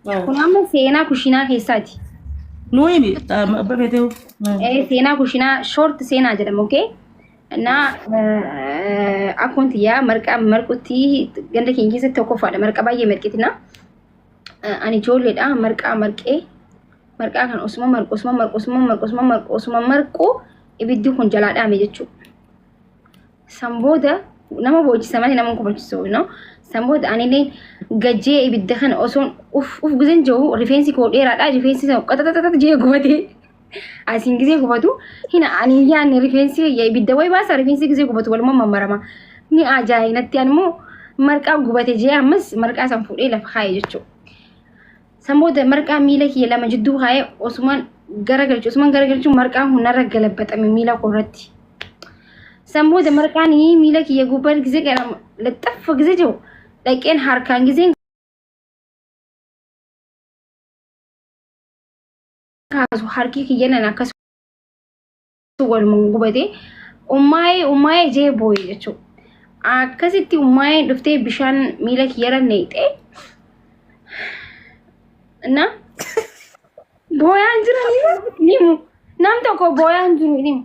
Kun amma seenaa kushinaa keessaati. Nuu himi abba feetee. Seenaa kushinaa short seenaa jedhama okay? Na akkoon tiyyaa marqaa marqutti ganda keenya keessatti tokkoffaadha. Marqa baay'ee marqitina. Ani ijoolleedha marqaa marqee marqaa kan osuma marqu osuma marqu osuma marqu osuma marqu osuma marqu ibiddi kun jalaa dhaame jechuudha. San booda nama boochisa malee nama hin kofalchisu no. San booda anillee gajjee ibidda kana osoon uf uf gizeen jiru rifeensi koo dheeraadha rifeensi sana qaxaxaxaxa jee gubatee asiin gizee gubatu hin ani hin yaadne rifeensi ibidda wayi baasa rifeensi gizee gubatu waluma mammarama ni ajaa'ibnatti ani immoo marqaa gubate jee ammas marqaa san fuudhee lafa kaa'e jechuudha. San booda marqaa miila kiyya lama jidduu kaa'ee osumaan garagalchu osumaan garagalchu marqaan kun narra galabbaxame miila koo irratti. San booda marqaan miila kiyya gubbaa gizee gara laxxaffa gizee jiru dhaqeen harkaan gizeen kaasu harki kiyya nan akkas walumaan gubate ummaayee ummaayee jee booye jechuudha. Akkasitti ummaayeen dhuftee bishaan miila kiyyarra neexee na booyaan jira ni himu. Nam tokko booyaan jiru ni himu.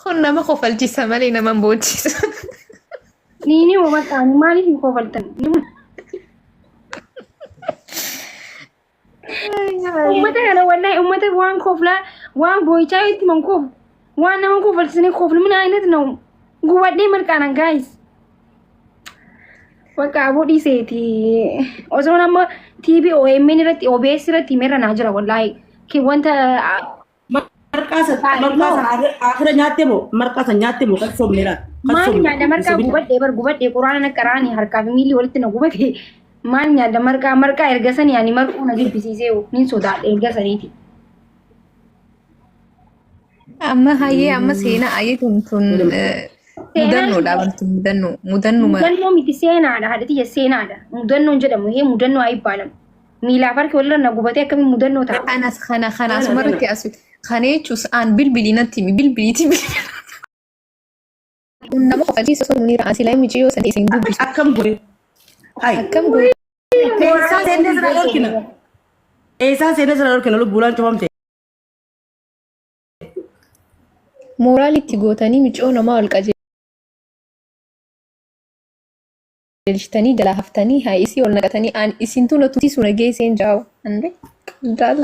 Kun nama kofalchiisa malee nama hin boochisu. Ni ni himu bakka ani maaliif hin kofaltan? Ni himu. Uummata kana wallahi uummata waan koflaa waan boo'ichaa itti man koof waan nama kofalchisanii koflu min ayinat ነው gubadhee mirqaanan guys. Bakka aboo dhiiseeti. Osoo nama TV OMN irratti OBS irratti himerra naa jira wallahi. Ki wanta Marqaa san marqaa san akira nyaatte moo marqaa san nyaatte moo kan sobne laata? Kan maal sobne. nyaadha marqaa gubadhee bar gubadhee quraana na qaraani harkaa fi miilli walitti na gubate maal nyaadha marqaa marqaa erga sanii ani marquu na jibbisiisee nin sodaadha erga saniiti. Amma hayyee amma seenaa ayyee tun tun mudannoodha wanti mudannoo mudannuma Mudannoo miti seenaadha haadha tiyya seenaadha mudannoon jedhamu hee mudannoo haa ibbaalamu. Miilaaf harki walirra na gubatee akkamiin mudannoo ta'a? Kanas kana kana asumarratti as kana jechuus aan bilbilii natti himi bilbiliiti bilbila. Kun nama kofalchiisa osoo muniira asii miciyoo san isin dubbisu. Akkam godhe? Hai. Akkam godhe? Eessaa seennee sira dhorkina? Eessaa seennee sira dhorkina lubbuulaan cufamte. Mooraal itti gootanii miciyoo namaa ol qajeelchitanii jalaa haftanii haa isii ol naqatanii aan isintu na tumsiisu na geesseen jaawu. Ande qaldaala.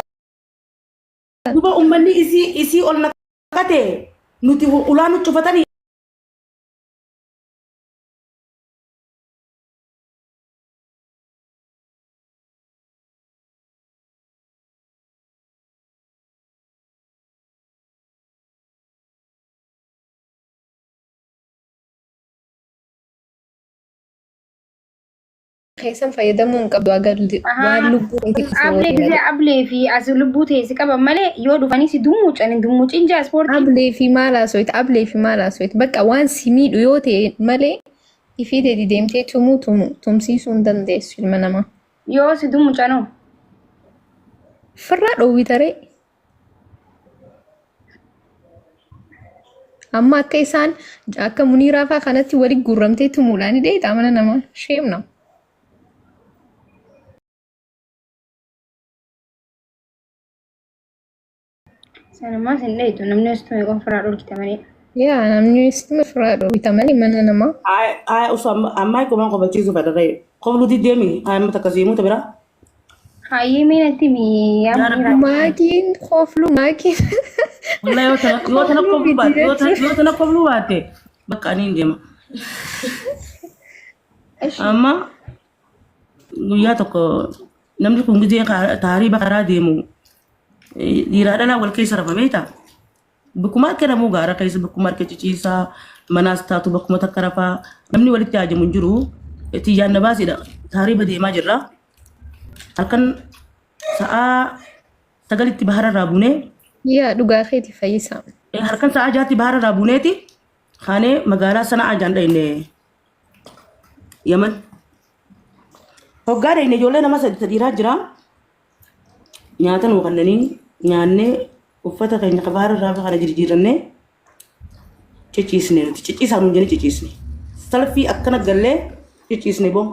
Duba ummanni isii isii ol naqate nuti ulaa nu cufatanii Keessan fayyadamuu hin qabdu agar waan lubbuu keetii osoo Ablee waliin gisee ablee fi as lubbuu ta'e si qaban malee yoo dhufanii si dummuucan hin dummuucin jaa ispoortii. Ablee fi maal haasoyta ablee fi maal haasoyta bakka waan si miidhu yoo ta'e malee ifii teeti deemtee tumuu tumu tumsiisuu hin dandeessu ilma namaa. Yoo si dummuucanoo. Firraa dhoowwitaree. Amma akka isaan akka Muniiraa fa'aa kanatti wali guurramtee tumuudhaan ni dheeyxa mana namaa. Shame now. Sanumaa sin dheeytu namni as tume qofa firaa dhorkita malee. Yaa namni sitti firaa dhoowwita malee mana namaa. Ay ay osoo ammaa komaan kofalchiisuu fedha ta'e. Kofluuti deemi ay amma takka siimuu ta biraa. Hayyee mee natti himi yaa Yaa Rabbi. Muniiraa. Maakiin koflu maakiin. Wallahi yoo tana yoo tana Kofluu kofluu miti baatte yoo tana jechuudha. yoo tana kofluu baatte bakka ani hin deema. Ishi. Amma guyyaa tokko namni kun gizee taariiba karaa deemu dhiiraa dhalaa wal keessa rafa beektaa? Bakkuma harka namuu gaara keessa bakkuma harka ciciisaa manaas taatu bakkuma takka rafaa namni walitti haajamu hin jiru. Tiyyaan na baasidha. Taariiba deemaa jirra. Halkan sa'aa 9tti bahara irraa buunee Yaa dhugaa keeti fayyisaa. halkan sa'aa 6tti bahara irraa buuneeti kaanee magaalaa Sana'aa jaan dhayne Yaman. Hoggaa dhayne ijoollee nama sadi dhiiraa jira. Nyaata nuu kennanii nyaannee uffata keenya kabaara irraa kana jijjiirannee ciciisne nuti ciciisaa nuun jennee ciciisne. Salfii akkana gallee ciciisne boo.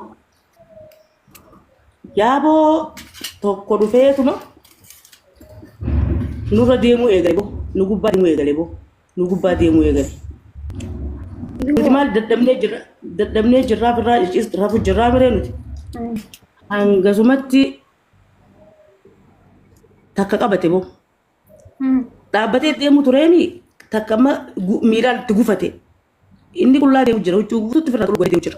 Yaaboo tokko dhufeetuma nurra deemuu eegale boo nu gubbaa deemuu eegale boo nu gubbaa deemuu eegale. Nuti maal dadhabnee jirra dadhabnee jirraa firraa rafu jirraa miree nuti. Hangasumatti takka qabate boo. Dhaabbatee deemu tureemi takka amma miilaan itti gufate. Inni qullaa deemu jira huccuu guutuutti firraa xuruu deemu jira.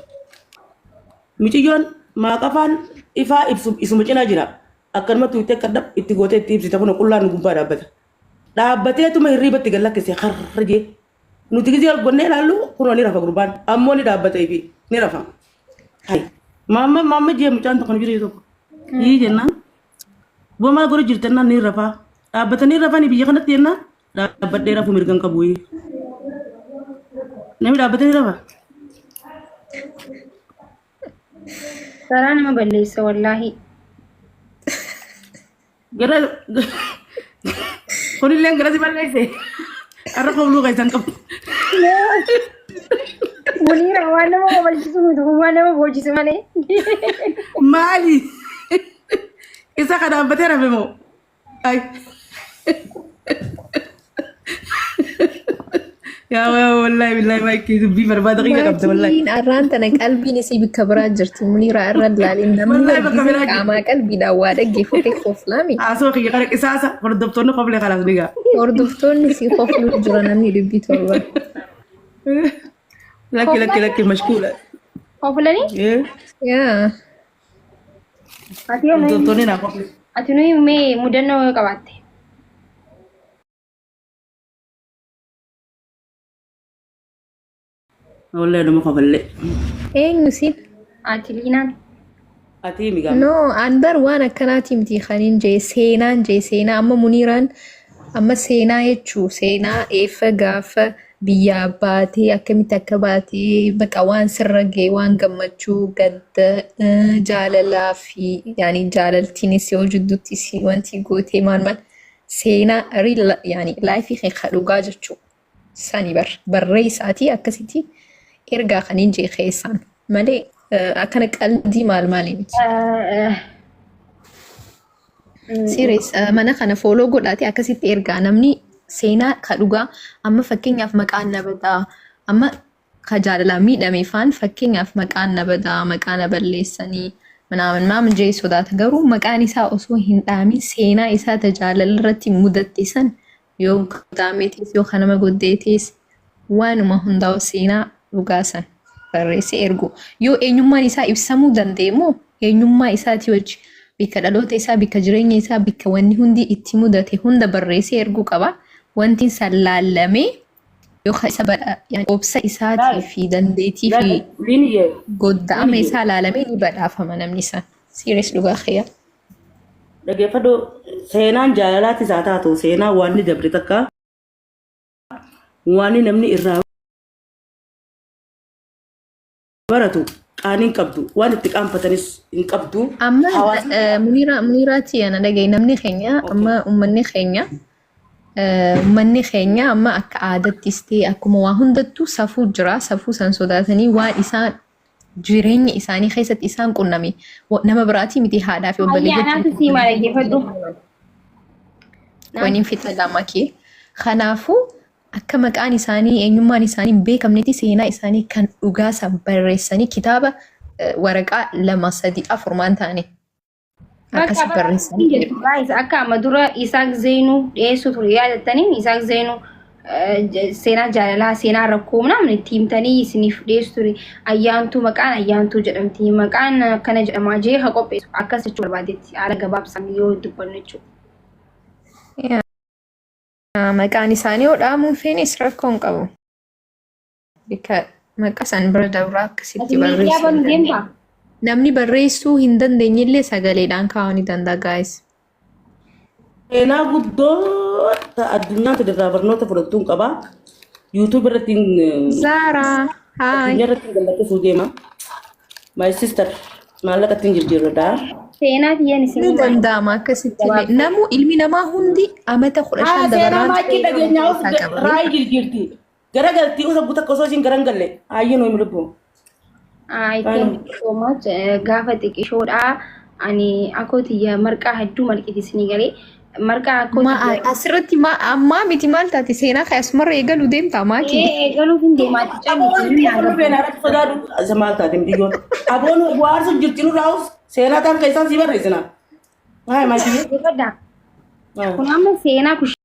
Miciyyoon maaqafaan ifaa ibsu isuma cinaa jira. Akkanumatti uwwitee akka dhab itti gootee itti ibsite kun qullaan nu gubbaa dhaabbata. Dhaabbateetuma hirriibatti gad lakkise harra jee. Nuti gizee ol gonnee ilaallu kunoo ni rafa gurbaan. Ammoo ni dhaabbata ifi ni rafa. Hai. Maamma maamma jee mucaan tokko nu jiru tokko. Yii jennaan. Boo maal godhu jirta jennaan ni rafaa. Dhaabbatanii rafanii biyya kanatti jennaan dhaabbadhee rafuu mirga hin qabu. Namni dhaabbatanii rafa. Garaa nama balleessa wallaahi. Gara kunillee gara si balleesse. Har'a kobluu keessan qabu. Muniira waan nama kofalchiisu miti kun waan nama boochisu malee. Maali? Isa ka dhaabbatee rafe moo? Ay. Yaa waa wallaahi billaahi maayikii dubbii barbaada qiyya qabda wallaahi. Maakiin arraan tana qalbiin isii bakka biraa jirti. Muniira irra ilaalin namni Wallaahi bakka barsiisee biraa jirti. qaamaa qalbiidhaan waa dhaggeeffatee koflaami. Haasoo kiyya kana qisaasa hordoftoonni koflee kalaas ni ga'a. Hordoftoonni si kofluu jira namni 700. Lakki lakki lakki mashkuula. Koflanii? Eh, Yaa. Ati yoo nuyi Hordoftoonni naa kofle. ati nuyi mee mudannoo yoo qabaatte. Wallaahi nama kofallee. Eenyu siin? Ati liinaan. Ati himi gaama. No, an bar waan akkanaati miti kanin jee seenaan jee seenaa amma Muniiraan amma seenaa jechuu seenaa eeffa gaafa biyyaa baatee akkamitti akka baatee baqa waan sirra ga'e waan gammachuu gadda jaalalaa fi yaani jaalaltiinis yoo jidduutti si wanti gootee maal maal seenaa real yaani laayifii kee ka dhugaa jechuu sani bar barreessaatii akkasitti ergaa kanin jee keessaan malee akkana qaldii maal maalii miti. Serious mana kana follow godhaate akkasitti ergaa namni seenaa ka dhugaa amma fakkeenyaaf maqaan na badaa amma ka jaalalaa miidhame faan fakkeenyaaf maqaan na badaa maqaa na balleessanii minaamin maamin jee sodaata garuu maqaan isaa osoo hin dhaamin seenaa isaa ta jaalala irratti mudatte san yoo godaameetis yoo ka nama goddeetis waanuma hundaa'u seenaa dhugaa san barreessee ergu. Yoo eenyummaan isaa ibsamuu danda'e immoo eenyummaa isaatii wajji bikka dhaloota isaa, bikka jireenya isaa, bikka wanni hundi itti mudate hunda barreessee erguu qaba. Wanti san laallamee yoo ka isa badha yaani obsa isaatii fi dandeettii fi Liiniyee. godda'ama Liiniyee. isaa laalamee ni badhaafama namni san. Serious dhugaa kiyya. Dhaggeeffadhu seenaan jaalalaatis haa taatu seenaa waan ni dabre takka waan namni irraa baratu qaanii hin qabdu waan itti qaanfatanis hin qabdu. Amma Hawaasni Muniiraati ana dhagaye namni keenya amma uummanni keenya amma akka aadattis ta'e akkuma waa hundattuu safuu jira safuu san sodaatanii waan isaan jireenya isaanii keessatti isaan qunname nama biraatii miti haadhaa fi Ayyaa anaatu obboleeyyan sii maal dhaggeeffadhu. waniin fixa lama kee. Kanaafuu akka maqaan isaanii eenyummaan isaanii hin beekamnetti seenaa isaanii kan dhugaa san barreessanii kitaaba waraqaa lama sadi afur maan ta'anii akkasi barreessanii Jettu guys akka amma dura Isaaq Zeenuu dhiyeessuu ture yaadattanii Isaaq Zeenuu seenaa jaalalaa seenaa rakkoo namni itti himtanii isiniif dhiyeessu ture ayyaantuu maqaan ayyaantuu jedhamti maqaan akkana jedhamaa jee haa qopheessu akkas jechuu barbaadetti haala gabaabsaan yoo dubbannu jechuudha. Yaa, maqaan isaanii yoo dhaamuu feenis rakkoo hin qabu. Bika maqaa isaan bira dabraa akkasitti Ati miidiyaa barreessuu hin banuu dandeenye. deemtaa? Namni barreessuu hin dandeenye illee sagaleedhaan kaa'uu ni danda'a guys. Seenaa guddoo ta addunyaan tun irraa barnoota fudhattuun qaba. YouTube irratti Zaaraa, hi. addunyaa irratti gallakkisuu deema. My sister maallaqa ittiin jijjiirradha. Seenaa kiyyaan isin Ni himaa. danda'ama akkasitti illee. Namu ilmi namaa hundi amata kudha Haa shan seenaa dabarraan maakii seenaa dhageenyaa mataa isaa qaba. raayii jijjiirti. Garagaltii osoo guutuu akka osoo isiin garan galle hayyee nuyi lubbu. I thank you so much. Gaafa xiqqishoodha. Ani akkoo tiyya marqaa hedduu marqiti isinii galee marqaa akkoo Ma tiyya. asirratti ma ammaa miti maal taate seenaa kee asumarra eegaluu deemtaa maakii? Ee eegaluuf hin deemaatti Aboon calli itti afaan feena irratti sodaadhu. Isa maal taate miti yoon. Aboon bu'aarsu jirti nurraa us seenaa taan keessaan sii barreessina. Haa maasii. Kun amma seenaa kush.